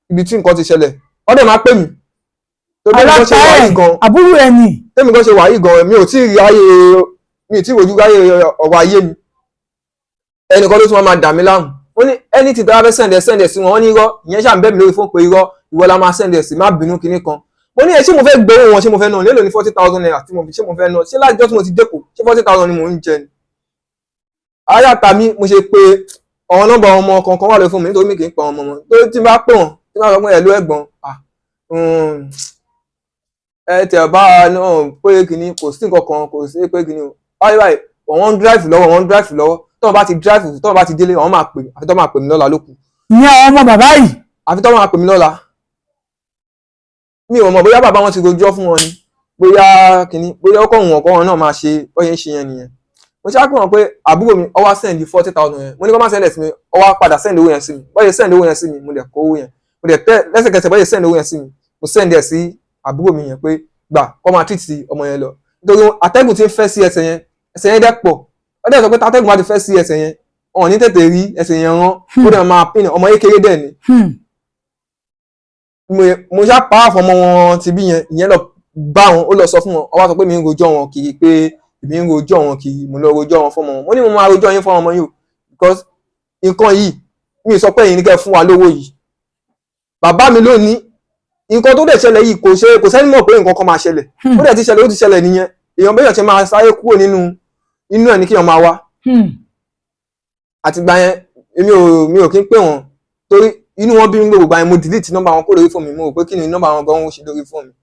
ibi tí nǹkan ti ṣẹlẹ̀. Ó dẹ̀ máa pè mí tó bí nǹkan ṣe wà yìí gan. Àbúrò ẹ̀ ni. Tẹ́mi kan ṣe wà yìí gan, mi ò tí ì rí ayé, mi ò tí ì rojú ráyè ọ̀rọ̀ ayé mi. Ẹnìkan ló tún máa dà mí láàmú. Ó ní ẹni tí tọ́lá fẹ́ send ẹ̀, send ẹ̀ sí wọn. Wọ́n ní irọ́. Ìyẹn ṣáà ń bẹ́ mi lórí fóònù pé irọ́, ìwọ la máa send ẹ̀ sí, má bínú kinní kan. Mo ní ẹ ṣé mo fẹ́ gbowó wọn? Ṣé mo fẹ́ ná lélo ní ₦40,000 tí mo fi? Ṣé mo fẹ́ ná? Ṣé lájọ́ tí mo ti dẹ́kọ̀, ṣé 40,000 ni mò ń jẹ ni? Ayáta mi, mo ṣe pé àwọn nọ́mbà ọmọ kankan wà lórí fóònù mi, nítorí mi kì í pa ọmọ wọn, torí tí n bá pè wọ́n, tí n bá sọ pé hello ẹ̀gbọ́n, ah, ẹ tẹ̀ bá a náà pé kìíní, kò sí nǹkan kan, kò sí pé kìíní o, báyìí báyìí, wọ́n ń drive lọ́wọ́, wọ́n ń drive lọ́wọ́. Tọ́wọ́n bá ti drive, tọ́wọ́n bá ti délé, wọ́n máa pè mí. Àfi tọ́wọ́n máa pè mí lọ́la ló kù. Ìyẹn àwọn ọmọ bàbá yìí. Àfi tọ́wọ́n máa pè mí lọ́la. Mi ò mọ̀ bóyá bàbá wọn ti rojọ́ fún wọn ni, bóyá kìíní, bóyá ọkọ̀ òun ọkọ̀ wọn náà máa ṣe bóyá ń ṣe yẹn nìyẹn. Mo ṣáà pè wọ́n pé àbúrò mi, ó wá send 40,000 yẹn. Mo ní kó má send ẹ̀ sí mi, ó wá padà send owó yẹn sí mi. Bóyá send owó yẹn sí mi, mo dẹ̀ kó owó yẹn, mo dẹ̀ tẹ́ lẹ́sẹ̀kẹsẹ̀. Bóyá send owó yẹn sí mi, mo send ẹ̀ sí àbúrò mi yẹn pé gbà, kó máa treat ọmọ yẹn lọ, nítorí atẹ́gùn ti ń fẹ́ sí ẹsẹ̀ yẹn, ẹsẹ̀ yẹn dẹ̀ pọ̀. Ó dẹ̀ sọ pé atẹ́gùn bá ti fẹ́ sí ẹsẹ̀ yẹn, wọn ò ní tètè rí ẹsẹ̀ yẹn rán, ó dẹ̀ máa pín ọmọ kékeré dẹ̀ ni. Mo ṣá pa àfọmọ wọn ti bí yẹn. Ìyẹn lọ bá wọn, ó lọ sọ fún wọn, ó wá sọ pé mi ń rojọ́ wọn kiri, pé èmi ń rojọ́ wọn kiri, mo lọ rojọ́ wọn fọmọ wọn. Mo ní mo máa rojọ́ yín fún ọmọ yìí o, because nǹkan yìí, mi sọ pé ẹ̀yin ní kẹ́ fún wa lówó yìí, bàbá mi ló ní nǹkan tó dẹ̀ ṣẹlẹ̀ yìí. Kò ṣe, kò sẹ́ni mọ̀ pé nǹkan kan máa ṣẹlẹ̀. Ó dẹ̀ ti ṣẹlẹ̀, ó ti ṣẹlẹ̀ nìyẹn. Èèyàn bẹ́ẹ̀ ṣe máa sáré kúrò nínú inú ẹ̀ ní kíyàn máa wá. Àtìgbà yẹn, èmi ò mi ò kí ń pè wọ́n, torí inú wọn bí mi. Gbogbo ìgbà yẹn, mo delete nọ́mbà wọn kó lórí fóònù mi. Mo rò pé kí ni nọ́mbà wọn gan ń ṣe lórí fóònù mi?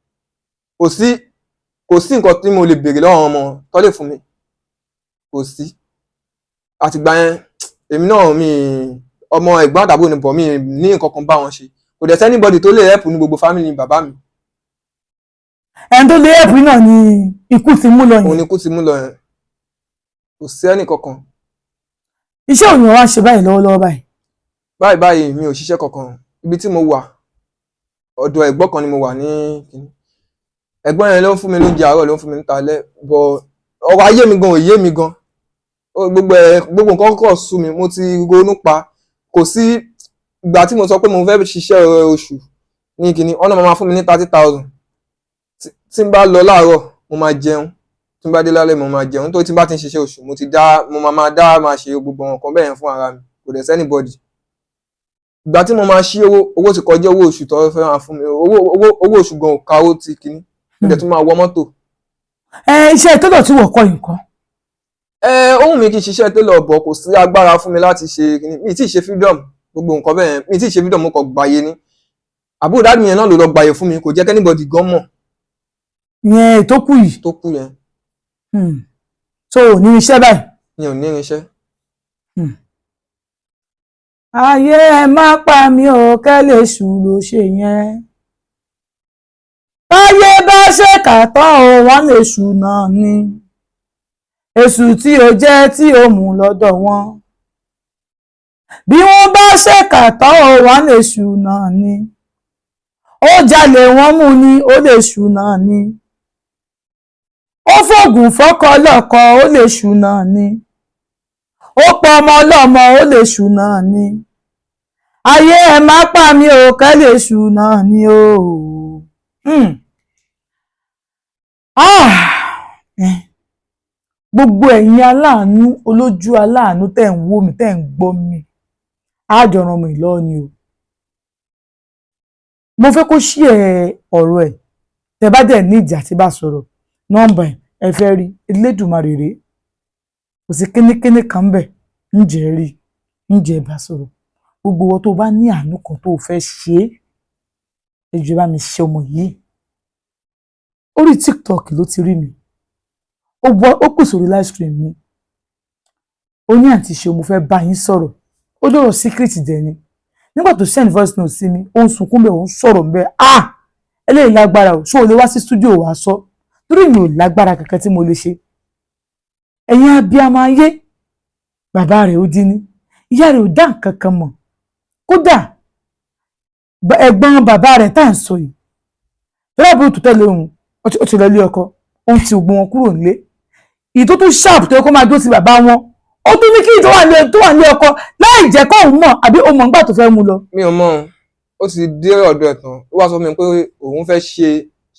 Kò sí nǹkan tí mo lè béèrè lọ́wọ́ ọmọ tó lè fún mi, kò sí. Àtìgbà yẹn, èmi náà, mi ọmọ ẹ̀gbọ́n àtàbúrò ni bọ̀, mi ní nǹkan kan bá wọn ṣe. Kò dẹ̀ sí anybody tó lè help ní gbogbo family bàbá mi. Ẹni tó lé ẹ̀pù náà ni ikú ti mú lọ Òun yẹn. ni ikú ti mú lọ yẹn. Kò sí ẹnì kankan. Iṣẹ́ òní wá ń ṣe báyìí lọ́wọ́lọ́wọ́ báyìí? Báyìí báyìí, mi ò ṣiṣẹ́ kankan. Ibi tí mo wà, ọ̀dọ̀ ẹ̀gbọ́n kan ni mo wà ní kinní. Ẹ̀gbọ́n yẹn ló ń fún mi lóúnjẹ àárọ̀, ló ń fún mi níta alẹ́, bọ̀ ọ̀rọ̀ ayé mi gan ò yé mi gan. Gbogbo ẹ̀, gbogbo nǹkan kọ̀ sú mi. Mo ti ronú pa. Kò sí ìgbà tí mo sọ pé mo fẹ́ ṣiṣẹ́ oṣù ní kinní, ọ̀nà máa fún mi ní 30,000. Tí n bá lọ láàárọ̀, mo máa jẹun, tí n bá dé lálẹ́, mo máa jẹun, nítorí tí n bá ti ń ṣiṣẹ́ oṣù, mo ti dá, mo máa máa dá máa ṣe gbogbo nǹkan bẹ́ẹ̀ yẹn fún ara mi. Kò dẹ̀ sí anybody. Ìgbà tí mo máa ṣí owó, owó ti kọjá owó oṣù tó fẹ́ máa fún mi. Owó oṣù gan ò ka owó ti kinní. Mo dẹ̀ tún máa wọ mọ́tò. Ẹ iṣẹ́ télọ̀ tí wọ́n kọ́ nǹkan? Ẹ ohun mi kì í ṣiṣẹ́ télọ̀ bọ̀, kò sí agbára fún mi láti ṣe kíní. Mi ì tí ì ṣe freedom, gbogbo nǹkan bẹ́ẹ̀, mi ì tí ì ṣe freedom. Mo kàn gbàyè ni. Àbúrò daddy mi yẹn náà ló lọ gbàyè fún mi, kò jẹ́ k'anybody gan mọ̀. Yẹn tó kù yìí? Tó kù yẹn. So ò ní iṣẹ́ báyìí? Mi ò ní irinṣẹ́. Ayé, ẹ má pa mí o, kẹ́lẹ́ ṣù ló ṣe yẹn. Báyé bá ṣèkà tán o, wọ́n lè ṣù náà ni èṣù tí ó jẹ́ tí ó mú lọ́dọ̀ wọn. Bí wọ́n bá ṣèkà tán o, wọ́n lè ṣù náà ni. Ó jalè, wọ́n mú ni, ó lè ṣù náà ni. Ó fògùn fọ́kọ lọ́kọ, ó lè ṣù náà ni. Ó pọ ọmọ ọlọ́mọ, ó lè ṣù náà ni. Ayé, ẹ má pa mí o, kẹ́ lè ṣù náà ni o. Ah! Gbogbo ẹ̀yin aláàánú, olójú aláàánú tẹ̀ ń wò mí, tẹ̀ ń gbọ́ mi, àjọràn mi lọ́ọ́ ni o. Mo fẹ́ kó ṣí ẹ ọ̀rọ̀ ẹ̀. Tẹ́ bá dẹ̀ ní ìjà tí bá sọ̀rọ̀, nọ́mbà ẹ̀ ẹ fẹ́ rí Elédùmarè rèé, kò sí kínníkínní kan bẹ̀ ǹjẹ́ rí ǹjẹ́ bá sọ̀rọ̀. Gbogbo wọn tó bá ní àánú kan tó fẹ́ ṣe é, ẹ jọ̀ọ́, bá mi ṣe ọmọ yìí. Orí TikTok ló ti rí mi, ó wọ, ó pè sórí live stream mi. Ó ní, "Àǹtí ṣe, mo fẹ́ bá yín sọ̀rọ̀." Ó dọ̀rọ̀ secret dẹ̀ ni. Nígbà tó send voice note sí mi, ó ń sunkún bẹ́ẹ̀, ó ń sọ̀rọ̀ bẹ́ẹ̀. Ah, eléyìí lágbára o. Ṣé o lè wá sí studio wàá sọ? Torí mi ò lágbára kankan tí mo lè ṣe. Ẹ̀yin abiyamọ ayé, bàbá rẹ̀ ó dín ní, ìyá rẹ̀ ò dá nǹkan kan mọ̀. Kódà ẹ̀gbọ́n bàbá rẹ̀ tá à ń sọ yìí, torí àbúrò tó tẹ̀lé òun, ó ti lọ ilé ọkọ, òun ti gbogbo wọn kúrò nílé. Ìyí tó tún sharp tó yẹ kó máa dó sí bàbá wọn, ó tún ní kí tó wà ní ọkọ láì jẹ́ kó òun mọ̀. Àbí ó mọ̀ nígbà tó fẹ́ mú lọ? Mi ò mọ̀ ọ́n. Ó ti dé ọ̀dọ̀ ẹ̀ tán, ó wá sọ fún mi pé òun fẹ́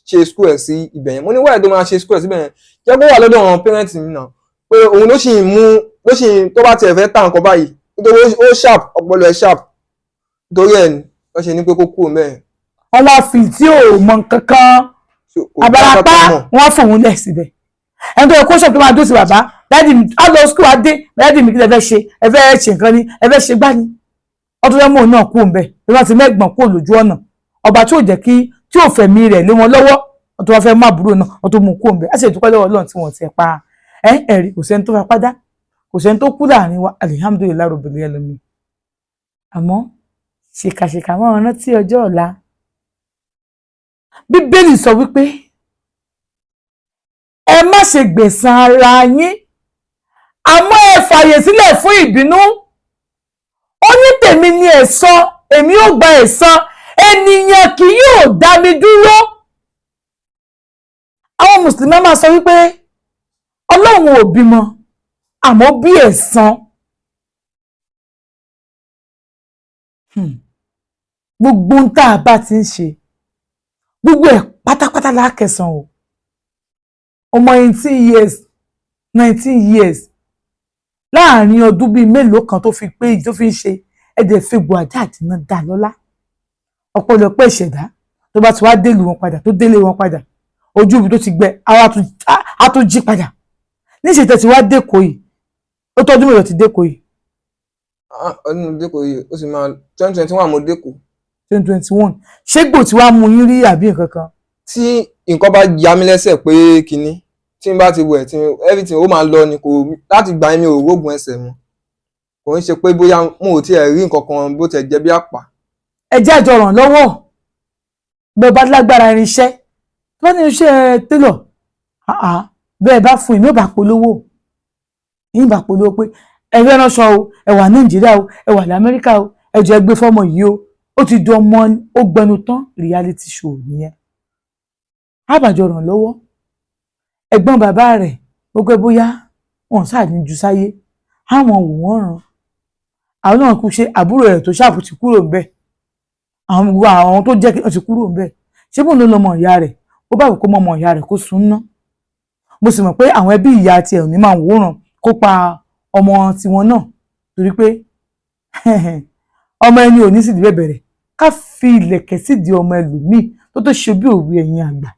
ṣe school ẹ̀ sí ibẹ̀ yẹn. Mo ní wáyé tó máa ṣe school ẹ̀ síbẹ̀ yẹn, jẹ́ kó wà lọ́dọ̀ àwọn parents mi náà, pé òun ló sì ń mú, ló sì ń tó bá tiẹ̀ fẹ́ tà nǹkan báyìí, nítorí ó sharp, ọpọlọ ẹ̀ sharp. Nítorí ẹ̀ ló ṣe ní pé kó kúrò mẹ́ẹ̀. Wọ́n wá fi tí ò mọ̀ nǹkan kan. Kò dá abarapá kankan mọ̀. Wọ́n fòun lẹ̀ síbẹ̀. Ẹni tó yẹ kó ṣọ̀pọ̀ tó máa dó sí bàbá, "Daddy mi," á lọ school, á dé, "Daddy mi, kí lẹ fẹ́ ṣe? Ẹ fẹ́ ṣe nǹkan ni? Ẹ fẹ́ ṣe gbá ni?" Wọ́n tún fẹ́ mú òun náà kú òun bẹ́ẹ̀ bí wọ́n ti mẹ́gbọ̀n kúrò lójú ọ̀nà. Ọba tí ò jẹ́ kí tí ò fẹ̀mí rẹ̀ lé wọn lọ́wọ́, wọ́n tún wá fẹ́ mú àbúrò náà, wọ́n tún mú kú òun bẹ́ẹ̀. Á sì dúpẹ́ lọ́wọ́ Ọlọ́run tí wọ́n ti pa ẹ ẹ̀rí. Kò sẹ́ni tó fapá dá, kò sẹ́ni tó kú láàrin wa. Alihamdulillahi rabbil alamin. Àmọ́ ṣèkàṣèkà máa rántí ọjọ́ ọ̀la. Bíbélì sọ wípé ẹ má ṣe gbẹ̀san ara yín, àmọ́ ẹ fàyè sílẹ̀ fún ìbínú. Ó ní, "Tèmi ni ẹ̀san, èmi ò gba ẹ̀san, ènìyàn kì yóò dá mi dúró." Àwọn mùsùlùmí máa sọ wípé Ọlọ́run ò bímọ, àmọ́ bí ẹ̀san. Gbogbo ohun tá a bá ti ń ṣe, gbogbo ẹ̀ pátápátá lákẹsàn o. Ọmọ 18 years, 19 years, láàrin ọdún bíi mélòó kan tó fi pé tó fi ń ṣe ẹ̀dẹ̀ fi gbọ́ àdá àdínà dá lọ́lá. Ọ̀pọ̀lọpọ̀ ìṣẹ̀dá tó bá ti wá délùú wọn padà, tó délé wọn padà, ojú ibi tó ti gbẹ á tún jí padà. Níṣẹ́ tẹ́ ti wá dẹ́kọ̀ọ́ yìí, ó tọ́jú mélòó ti dẹ́kọ̀ọ́ yìí? Ah, ọdún mo dẹ́kọ̀ yìí, ó sì máa 2021 mo dẹ́kọ̀. 2021. Ṣé gbò tí wàá mú yín rí àbí nǹkan kan? Tí nǹkan bá ya mí lẹ́sẹ̀ pé kinní, tí n bá ti wẹ̀, tí everything ó máa lọ ni. Kò láti gbà yẹn, mi ò rógun ẹsẹ̀ mọ́. Kò ń ṣe pé bóyá mo ò tiẹ̀ rí nǹkan kan bó tiẹ̀ jẹ́ bí àpá. Ẹ jẹ́ àjọ ràn lọ́wọ́. Bẹ́ẹ̀ bá lágbára irinṣẹ́ tó bá ní irinṣẹ́ télọ̀, bẹ́ẹ̀ bá fún èmi, ò bá polówó yín, bá polówó pé ẹ fẹ́ ránṣọ o, ẹ wà Nàìjíríà o, ẹ wà lamẹ́ríkà o, ẹ jẹ́ gbé fọ́mọ yìí o. Ó ti di ọmọ, ó gbẹnu tán. Reality show nìyẹn. Àbàjọ ràn lọ́wọ́. Ẹ̀gbọ́n bàbá rẹ̀ gbogbo bóyá wọn sáà ní ju sáyé àwọn wò wọ́n ràn. Àwọn náà kú ṣe àbúrò rẹ̀ tó ṣàpù ti kúrò ńbẹ̀. Àwọn gbogbo àwọn tó jẹ́ kí wọ́n ti kúrò ńbẹ̀. Ṣé bóun ló lọ́mọ ìyá rẹ̀? Ó bá wù kó mọ ọmọ ìyá rẹ̀ kó sún ná. Mo sì mọ̀ pé àwọn ẹbí ìyá tiẹ̀ ò ní máa wòran kó pa ọmọ tiwọn náà, torí pé ọmọ ẹni ò ní sì dìbẹ̀ bẹ̀rẹ̀ ká fi ìlẹ̀kẹ̀ sídìí ọmọ ẹlòmíì tó tó ṣe bí òwe. Ẹ̀yìn àgbà.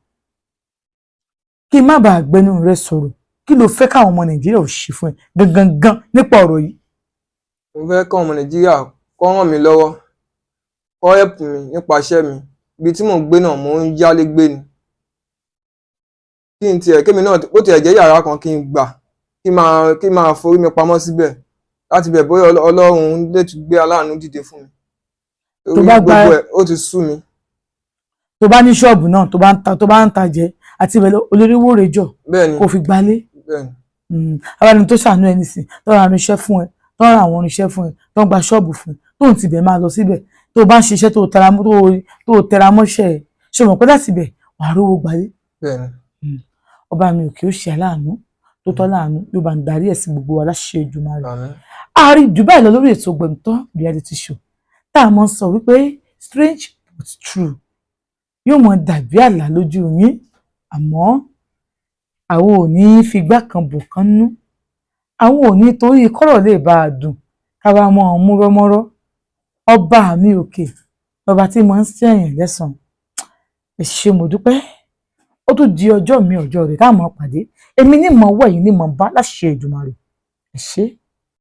Kí n má bàa gbẹnu rẹ sọ̀rọ̀, kí ló fẹ́ káwọn ọmọ Nàìjíríà ò ṣe fún ẹ gangan gan nípa ọ̀rọ̀ yìí? Mo fẹ́ kọ́ ọmọ Nàìjíríà kó ràn mí lọ́wọ́, kó help mi nípa iṣẹ́ mi. Ibi tí mò ń gbé náà, mò ń yálé gbé ni. Kí n tiẹ̀ kémi náà, bó tiẹ̀ jẹ́ yàrá kan kí n gbà, kí n máa forí mi pamọ́ síbẹ̀ láti bẹ̀, bóyá Ọlọ́run lè tún gbé aláàánú dìde fún mi. Tó Torí bá gbogbo ẹ̀ ó ti sú mi. Tó bá ní ṣọ́ọ̀bù náà, tó bá ń ta jẹ àti ìbẹ̀lẹ̀ olóríwó rẹ̀ jọ Bẹ́ẹ̀ ni. kó fi gbalé. Bẹ́ẹ̀ ni. Ara ẹni tó ṣàánú ẹni sìn, tó ra irinṣẹ́ fún ẹ, tó ra àwọn irinṣẹ́ fún ẹ, tó ń gba ṣọ́ọ̀bù fún ẹ, tó ń tibẹ̀ máa lọ síbẹ̀, tó bá ń ṣiṣẹ́, tó tẹra mọ́ṣẹ́ ẹ, ṣe mọ̀ pé láti ibẹ̀ wàá rówó gbalé? Bẹ́ẹ̀ ni. Ọba mi òkè ó ṣe aláàánú tó tọ́ láàánú, yóò bá ń darí ẹ̀ sí gbogbo wa láṣẹ Èdùmàrè. Àmín. A rí jù báyìí lọ lórí ètò Gbẹ̀mùtọ́ Reality Show tá a mọ̀ ń sọ wípé strange but true. Yóò mọ dàbí àlá lójú yín, àmọ́ àwọn ò ní í figbá kan bò kan nú, àwọn ò ní torí kọ́rọ̀ lè bá a dùn ká wá mọ́ ọ múrọ́mọ́rọ́. Ọba mi òkè, ọba tí mo ń sẹ̀yìn lẹ́sàn-án, ẹ ṣé, mo dúpẹ́. Ó tún di ọjọ́ mi, ọjọ́ rẹ̀ táwọn pàdé. Èmi ní mọ̀ wọ̀ yìí ní mọ̀ bá láṣẹ Èdùmàrè. Ẹ ṣé.